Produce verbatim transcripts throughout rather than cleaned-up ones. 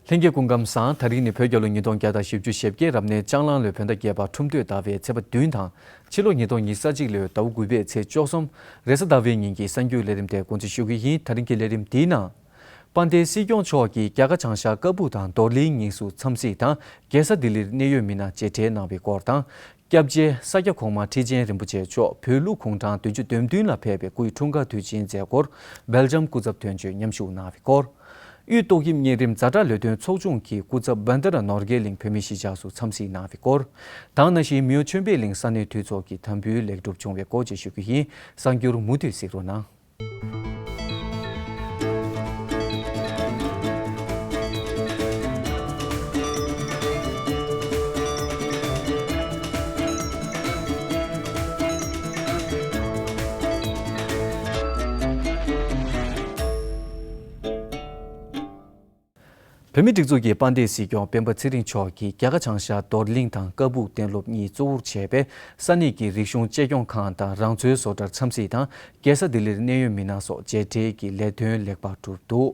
ལྷན་རྒྱས་སྐུ་ཁམས་བཟང་། ད་རིང་ནི་བོད་རྒྱལ་ལོ་ཉིས་སྟོང་བརྒྱ་དང་བཞི་བཅུ་ཞེ་བརྒྱད། རབ་གནས་ལྕགས་གླང་ལོའི་བོད་ཟླ་བརྒྱད་པ་ཁྲུམས་སྟོད་ཟླ་བའི་ཚེས་པ་བདུན་དང་། ཕྱི་ལོ་ཉིས་སྟོང་ཉི་ཤུ་རྩ་གཅིག་ལོའི་ཟླ་བ་དགུ་པའི་ཚེས་བཅུ་གསུམ། རེས་གཟའ་ཟླ་བའི་ཉིན་གྱི་གསར་འགྱུར་ལས་རིམ་དེ་འགོ་འཛུགས་ཞུ་གི་ཡིན། ད་རིང་གི་ལས་རིམ་འདིའི་ནང་། དཔལ་ལྡན་སྲིད་སྐྱོང་མཆོག་གིས་རྒྱ་གར་བྱང་ཤར་ཀ་སྦུག་དང་རྡོར་གླིང་གཉིས་སུ་འཚམས་གཟིགས་དང་། རྒྱལ་ས་ལྡི་ལིར་གནད་ཡོད་མི་སྣ་མཇལ་འཕྲད་གནང་བའི་སྐོར་དང་། སྐྱབས་རྗེ་ས་སྐྱ་གོང་མ་ཁྲི་ཆེན་རིན་པོ་ཆེ་མཆོག་བོད་ལུགས་གུང་གྲངས་བདུན་ཅུ་དོན་བདུན་ལ་ཕེབས་པའི་སྐུའི་འཁྲུངས་སྐར་དུས་ཆེན་མཛད་སྒོར་སྦེལ་ཇམ་སྐུ་ཚབ་དོན་གཅོད་མཉམ་ཞུགས་གནང་བའི་སྐོར། དབུས་ཏོག་དབྱིབས་གཉན་རིམས་ཛ་དྲག་ལས་དོན་ཚོགས་ཆུང་གི་སྐུ་ཚབ་བྷན་དྷ་ར་ནོར་གྷལ་གླིང་བོད་མིའི་གཞིས་ཆགས་སུ་འཚམས་གཟིགས་གནང་བའི་སྐོར། དང་ནང་བཞིན་མེའོ་ཆོས་འཕེལ་གླིང་ས་གནས་འཐུས་ཚོགས་ཀྱི་དམ་འབུལ་ལེགས་གྲུབ་བྱུང་བའི་སྐོར་བཅས་ཞུ་རྒྱུ་ཡིན། གསར་འགྱུར་མུ་མཐུད་གཟིགས་རོགས་གནང་། བོད་མིའི་སྒྲིག་འཛུགས་ཀྱི་དཔལ་ལྡན་སྲིད་སྐྱོང་སྤེན་པ་ཚེ་རིང་མཆོག་གིས་རྒྱ་གར་བྱང་ཤར་རྡོར་གླིང་དང་ཀ་སྦུག་གཏན་སློབ་གཉིས་གཙོ་བོར་བྱས་པའི་ས་གནས་ཀྱི་རིག་གཞུང་གཅེས་སྐྱོང་ཁང་དང་རང་འཚོའི་བཟོ་གྲྭར་འཚམས་གཟིགས་དང་། རྒྱལ་ས་ལྡི་ལིར་གནད་ཡོད་མི་སྣ་སོགས་མཇལ་འཕྲད་ཀྱིས་ལས་དོན་ལེགས་པར་གྲུབ་འདུག་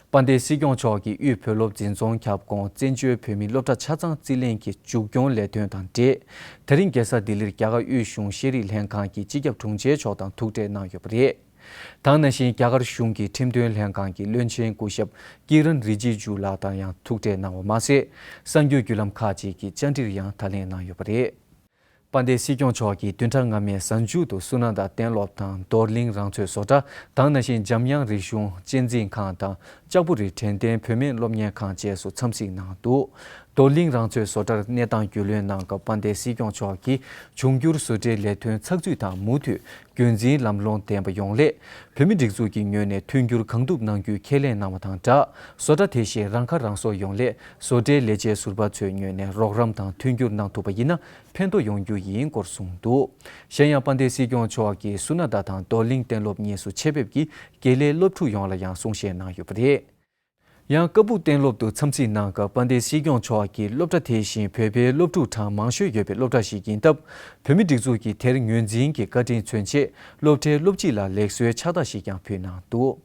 དཔལ་ལྡན་སྲིད་སྐྱོང་མཆོག་གིས་དབུས་བོད་སློབ་འཛིན་ཚོགས་ཁྱབ་ཁོངས་བཙན་བྱོལ་བོད་མིའི་སློབ་གྲྭ་ཆ་ཚང་རྩིས་ལེན་གྱི་མཇུག་སྐྱོང་ལས་དོན་དང་འབྲེལ། དེ་རིང་རྒྱལ་ས་ལྡི་ལིར་རྒྱ་གར་དབུས་གཞུང་ཤེས་རིག་ལྷན་ཁང་གི་སྤྱི་ཁྱབ་དྲུང་ཆེ་མཆོག་དང་ཐུག་འཕྲད་གནང་ཡོད་པ་རེད། དེ་ནང་བཞིན་རྒྱ་གར་གཞུང་གི་ཁྲིམས་དོན་ལྷན་ཁང་གི་བློན་ཆེན་སྐུ་ཞབས་ཀི་རན་རི་ཇི་ཇུ་ལགས་དང་ཡང་ཐུག་འཕྲད་གནང་བ་མ་ཟད། གསར་འགྱུར་བརྒྱུད་ལམ་ཁག་ཅིག་གི་བཅར་འདྲིར་ཡང་ད་ལན་གནང་ཡོད་པ་རེད། དཔལ་ལྡན་སྲིད་སྐྱོང་མཆོག་གིས་བདུན་ཕྲག་སྔ་མའི་གཟའ་མཇུག་ཏུ་སུ་ན་ད་གཏན་སློབ་དང་རྡོར་གླིང་རང་འཚོའི་བཟོ་གྲྭ། དེ་ནང་བཞིན་འཇམ་དབྱངས་རིག་གཞུང་གཅེས་འཛིན་ཁང་དང་ལྕགས་པོ་རི་དྲན་རྟེན་བུད་མེད་སློབ་གཉེར་ཁང་བཅས་སུ་འཚམས་གཟིགས་གནང་འདུག་རྡོར་གླིང་རང་འཚོའི་བཟོ་གྲྭར་གནས་སྟངས་རྒྱུས་ལོན་གནང་སྐབས་དཔལ་ལྡན་སྲིད་སྐྱོང་མཆོག་གིས་འབྱུང་འགྱུར་བཟོ་གྲྭའི་ལས་དོན་ཚགས་ཚུད་དང་མུ་མཐུད་རྒྱུན་འཛིན་ལམ་ལྷོང་ལྡན་པ་ཡོང་སླད། བོད་མིའི་སྒྲིག་འཛུགས་ཀྱི་ངོས་ནས་མཐུན་འགྱུར་གང་ཐུབ་གནང་རྒྱུའི་ཁས་ལེན་གནང་བ་དང་སྦྲགས། བཟོ་གྲྭ་དེ་བཞིན་རང་ཁ་རང་གསོ་ཡོང་སླད། བཟོ་གྲྭའི་ལས་བྱེད་ཟུར་པ་ཚོའི་ངོས་ནས་རོགས་རམ་དང་མཐུན་འགྱུར་གནང་ཐུབ་པ་ཡིན་ན་ཕན་ཐོགས་ཡོང་རྒྱུ་ཡིན་སྐོར་གསུངས་འདུག་གཞན་ཡང་དཔལ་ལྡན་སྲིད་སྐྱོང་མཆོག་གིས་སུ་ན་ད་དང་རྡོར་གླིང་གཏན་སློབ་གཉིས་སུ་ཆེད་ཕེབས་ཀྱིས་དགེ་ལས་སློབ་ཕྲུག་ཡོངས་ལ་ཡང་གསུང་བཤད་གནང་ཡོད་པ་རེད། ཡང་ཀ་སྦུག་གཏན་སློབ་ཏུ་འཚམས་གཟིགས་གནང་སྐབས་དཔལ་ལྡན་སྲིད་སྐྱོང་མཆོག་གིས་སློབ་གྲྭ་དེ་བཞིན་བོད་པའི་སློབ་ཕྲུག་གྲངས་མང་ཤོས་ཡོད་པའི་སློབ་གྲྭ་ཞིག་ཡིན་སྟབས། བོད་མིའི་སྒྲིག་འཛུགས་ཀྱིས་དེར་ངོས་འཛིན་གྱིས་བཀའ་དྲིན་མཚོན་ཆེད། སློབ་གྲྭའི་སློབ་སྤྱི་ལ་ལེགས་གསོའི་ཕྱག་རྟགས་ཤིག་ཀྱང་ཕུལ་གནང་འདུག་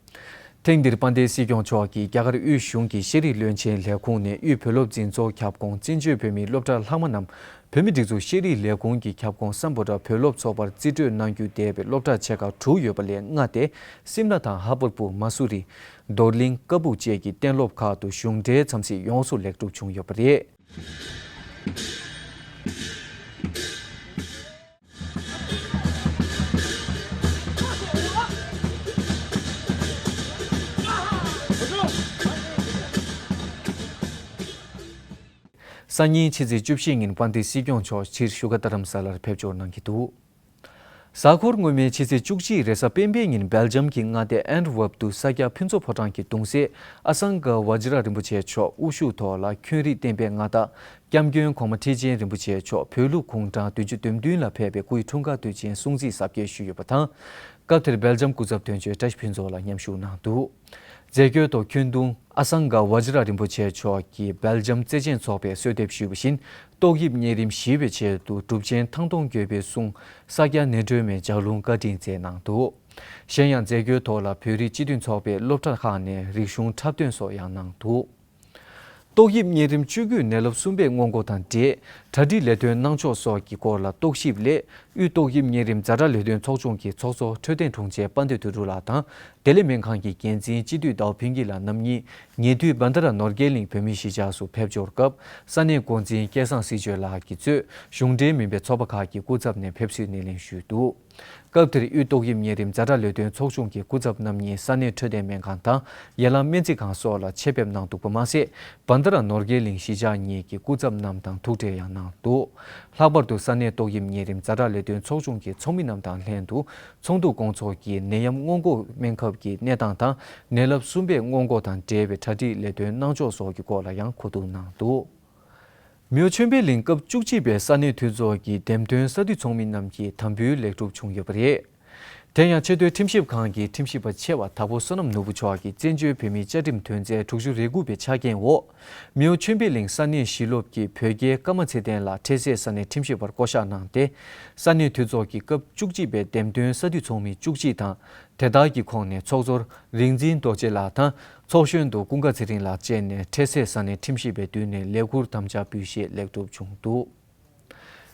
ཐེངས་འདིར་དཔལ་ལྡན་སྲིད་སྐྱོང་མཆོག་གིས་རྒྱ་གར་དབུས་གཞུང་གི་ཤེས་རིག་བློན་ཆེན་ལས་ཁུངས་ནས་དབུས་བོད་སློབ་འཛིན་ཚོགས་ཁྱབ་ཁོངས་བཙན་བྱོལ་བོད་མིའི་སློབ་གྲྭ་ལྷག་མ་རྣམས་བོད་མིའི་སྒྲིག་འཛུགས་ཤེས་རིག་ལས་ཁུངས་ཀྱི་ཁྱབ་ཁོངས་སམ་བྷོ་ཊ་བོད་སློབ་ཚོགས་པར་རྩིས་སྤྲོད་གནང་རྒྱུ་འདས་པའི་སློབ་གྲྭ་ཆེ་ཁག་དྲུག་ཡོད་པ་ལས་ལྔ་སྟེ། སིམ་ལ་དང་ཧ་པུར་བུ། མ་སུ་རི། རྡོར་གླིང་། ཀ་སྦུག་བཅས་ཀྱི་གཏན་སློབ་ཁག་ཏུ་གཞུང་འབྲེལ་འཚམས་གཟིགས་ཡོངས་སུ་ལེགས་གྲུབ་བྱུང་ཡོད་པ་རེད། སང་ཉིན་ཕྱི་ཚེས་བཅུ་བཞི་ཉིན་དཔལ་ལྡན་སྲིད་སྐྱོང་མཆོག་ཕྱིར་བཞུགས་སྒར་རྡ་རམ་ས་ལར་ཕེབས་འབྱོར་གནང་གི་འདུག་གཟའ་འཁོར་སྔོན་མའི་ཕྱི་ཚེས་བཅུ་གཅིག་རེས་གཟའ་སྤེན་པའི་ཉིན་སྦེལ་ཇམ་གྱི་མངའ་སྡེ་ཨན་ཝརབ་ཏུ་ས་སྐྱ་ཕུན་ཚོགས་ཕོ་བྲང་གི་གདུང་སྲས་ཨ་སང་ག་བ་ཇི་ར་རིན་པོ་ཆེ་མཆོག་དབུ་བཞུགས་ཐོག་ལ་ཁྱོད་རིག་བསྟན་པའི་མངའ་བདག་སྐྱབས་མགོན་གོང་མ་ཁྲི་ཆེན་རིན་པོ་ཆེ་མཆོག་བོད་ལུགས་གུང་གྲངས་བདུན་ཅུ་དོན་བདུན་ལ་ཕེབས་པའི་སྐུའི་འཁྲུངས་སྐར་དུས་ཆེན་སྲུང་བརྩི་གཟབ་རྒྱས་ཞུས་ཡོད་པ་དང་། སྐབས་དེར་སྦེལ་ཇམ་སྐུ་ཚབ་དོན་གཅོད་བཀྲ་ཤིས་ཕུན་ཚོགས་ལགས་མཉམ་ཞུགས་གནང་འདུག་མཛད་སྒོའི་ཐོག་ཁྱོན་བསྡོམས་ཨ་སང་ག་བ་ཇི་ར་རིན་པོ་ཆེ་མཆོག་གིས་སྦེལ་ཇམ་བརྩེ་ཆེན་ཚོགས་པས་གསོལ་འདེབས་ཞུས་པ་བཞིན། ཏོག་དབྱིབས་གཉན་རིམས་ཞི་བའི་ཆེད་དུ་གྲུབ་ཆེན་ཐང་སྟོང་འགོས་པའི་གསུང་ས་སྐྱ་ནེ་སྒྲོལ་མའི་ལྗགས་ལུང་བཀའ་དྲིན་སྩལ་གནང་འདུག་གཞན་ཡང་མཛད་སྒོའི་ཐོག་ལ་བོད་རིགས་སྤྱི་མཐུན་ཚོགས་པའི་སློབ་གྲྭ་ཁག་ནས་རིག་གཞུང་འཁྲབ་སྟོན་སོགས་ཡང་གནང་འདུག་ཏོག་དབྱིབས་གཉན་རིམས་བཅུ་དགུས་ནད་རླབས་གསུམ་པའི་སྔོན་འགོག་དང་འབྲེལ་གྲ་སྒྲིག་ལས་དོན་གནང་ཕྱོགས་སོགས་ཀྱི་སྐོར་ལ་རྟོག་ཞིབ་སླད། དབུས་ཏོག་དབྱིབས་གཉན་རིམས་ཛ་དྲག་ལས་དོན་ཚོགས་ཆུང་གི་ཚོགས་གཙོ་འཕྲོད་བསྟེན་དྲུང་ཆེ་དཔལ་ལྡན་དོན་གྲུབ་ལགས་དང་། བདེ་ལེགས་སྨན་ཁང་གི་འགན་འཛིན་སྤྱི་འཐུས་ཟླ་བ་ཕུན་སྐྱིད་ལགས་རྣམ་གཉིས་ཉེ་དུས་བྷན་དྷ་ར་ནོར་རྒྱས་གླིང་བོད་མིའི་གཞིས་ཆགས་སུ་ཕེབས་འབྱོར་སྐབས། ས་གནས་འགོ་འཛིན་སྐལ་བཟང་སྲིད་གཅོད་ལགས་ཀྱིས་གཙོས་གཞུང་འབྲེལ་མིན་པའི་ཚོགས་པ་ཁག་གི་སྐུ་ཚབ་ནས་ཕེབས་བསུའི་སྣེ་ལེན་ཞུས་འདུག་སྐབས་དེར་དབུས་ཏོག་དབྱིབས་གཉན་རིམས་ཛ་དྲག་ལས་དོན་ཚོགས་ཆུང་གི་སྐུ་ཚབ་རྣམ་གཉིས་ས་གནས་འཕྲོད་བསྟེན་སྨན་ཁང་དང་ཡན་ལག་སྨན་རྩིས་ཁང་སོགས་ལ་ཆེད་ཕེབས་གནང་འདུག་པ་མ་ཟད། བྷན་དྷ་ར་ནོར་རྒྱས་གླིང་གཞིས་ཆགས་གཉིས་ཀྱི་སྐུ་ཚབ་རྣམས་དང་ཐུག་འཕྲད་ཡང་གནང་འདུག་ལྷག་པར་དུ་ས་གནས་ཏོག་དབྱིབས་གཉན་རིམས་ཛ་དྲག་ལས་དོན་ཚོགས་ཆུང་གི་ཚོགས་མི་རྣམས་དང་ལྷན་དུ་ཚོགས་འདུ་སྐོང་ཚོགས་ཀྱིས་ནད་ཡམས་སྔོན་འགོག་སྨན་ཁབ་ཀྱི་གནས་སྟངས་དང་ནད་རླབས་གསུམ་པའི་སྔོན་འགོག་དང་འབྲེལ་བའི་གྲ་སྒྲིག་ལས་དོན་གནང་ཕྱོགས་སོགས་ཀྱི་སྐོར་ལ་ཡང་གོ་བསྡུར་གནང་འདུག་མེའོ་ཆོས་འཕེལ་གླིང་སྐབས་བཅུ་གཅིག་པའི་ས་གནས་འཐུས་ཚོགས་ཀྱི་འདེམས་ཐོན་ས་འཐུས་ཚོགས་མི་རྣམས་ཀྱིས་དམ་འབུལ་ལེགས་གྲུབ་བྱུང་ཡོད་པ་རེད། དེ་ཡང་ཆེས་མཐོའི་ཁྲིམས་ཞིབ་ཁང་གི་ཁྲིམས་ཞིབ་པ་ཆེ་བ་དྭགས་པོ་བསོད་ནམས་ནོར་བུ་མཆོག་གིས་བཙན་བྱོལ་བོད་མིའི་བཅའ་ཁྲིམས་དོན་ཚན་དྲུག་ཅུ་རེ་དགུ་པའི་ཆ་རྐྱེན་འོག་མིའོ་ཆོས་འཕེལ་གླིང་ས་གནས་གཞིས་སློབ་ཀྱི་བོད་རྒྱའི་ཀརྨ་ཚེ་བརྟན་ལགས་འཕྲལ་སེལ་ས་ནས་ཁྲིམས་ཞིབ་པར་བསྐོ་གཞག་གནང་སྟེ། ས་གནས་འཐུས་ཚོགས་ཀྱི་སྐབས་བཅུ་གཅིག་པའི་འདེམས་ཐོན་ས་འཐུས་ཚོགས་མི་བཅུ་གཅིག་དང་། དེ་དག་གི་ཁོངས་ནས་ཚོགས་གཙོར་རིག་འཛིན་རྡོ་རྗེ་ལགས་དང་། ཚོགས་གཞོན་དུ་ཀུན་དགའ་ཚེ་རིང་ལགས་བཅས་ནས་འཕྲལ་སེལ་ས་ནས་ཁྲིམས་ཞིབ་པའི་མདུན་ནས་ལས་འཁུར་དམ་བཅའ་འབུལ་བཞེས་ལེགས་གྲུབ་བྱུང་འདུག་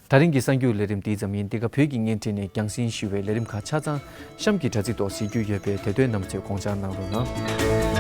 ད་རིང་གི་གསར་འགྱུར་ལས་རིམ་འདི་ཙམ་ཡིན། འདི་ག་བོད་ཀྱི་བརྙན་འཕྲིན་ནས་རྒྱང་སྲིང་ཞུ་བའི་ལས་རིམ་ཁག་ཆ་ཚང་གཤམ་གྱི་དྲ་ཚིགས་ཐོག་གཟིགས་རྒྱུ་ཡོད་པས། དེ་དོན་རྣམས་ཚོས་དགོངས་འཇགས་གནང་རོགས་གནང་།